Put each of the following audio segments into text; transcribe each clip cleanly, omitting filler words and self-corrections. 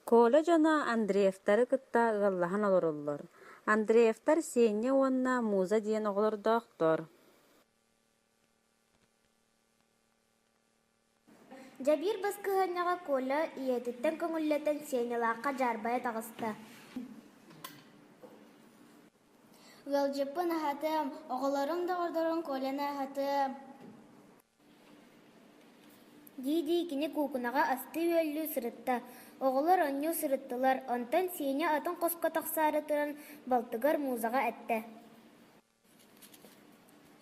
Коля дьоно Андреевтары кытта ыаллаһан олороллор. Андреевтар Сеня уонна Муза диэн оҕолордоохтор. Дьэ биир баскыһыанньаҕа Коля ийэтиттэн көҥүллэтэн Сенялаахха дьаарбайа таҕыста. Ыалдьыппын аһатыам, оҕолорум доҕордорун Коляны аһатыам дии-дии кини куукунаҕа астыы-үөллүү сырытта, оҕолор оонньуу сырыттылар, онтон Сеня атын хоско тахсаары туран балтыгар Музаҕа эттэ: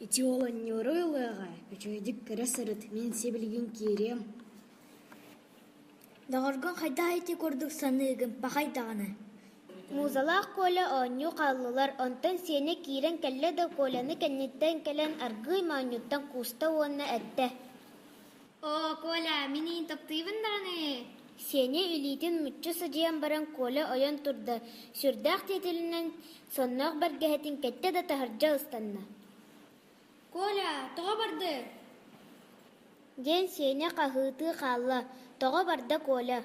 «Ити уол оонньууру ылыаҕа, үчүгэйдик көрө сырыт, мин сибилигин киириэм» Доҕоргун хайдах ити курдук саныыгын, пахай даҕаны Музалаах Коля оонньуу хааллылар, онтон Сеня киирэн кэллэ да Коляны кэнниттэн кэлэн аргыый моонньуттан кууста уонна эттэ: «Оо, Коля, мин иин таптыыбын даҕаны!» Сеня илиитин мүччү садьыйан баран Коля ойон турда, сүрдээх тиэтэлинэн сонноох бэргэһэтин кэттэ да таһырдьа ыстанна. «Коля, тоҕо бардыҥ?» диэн Сеня хаһыытыы хаалла, тоҕо барда Коля.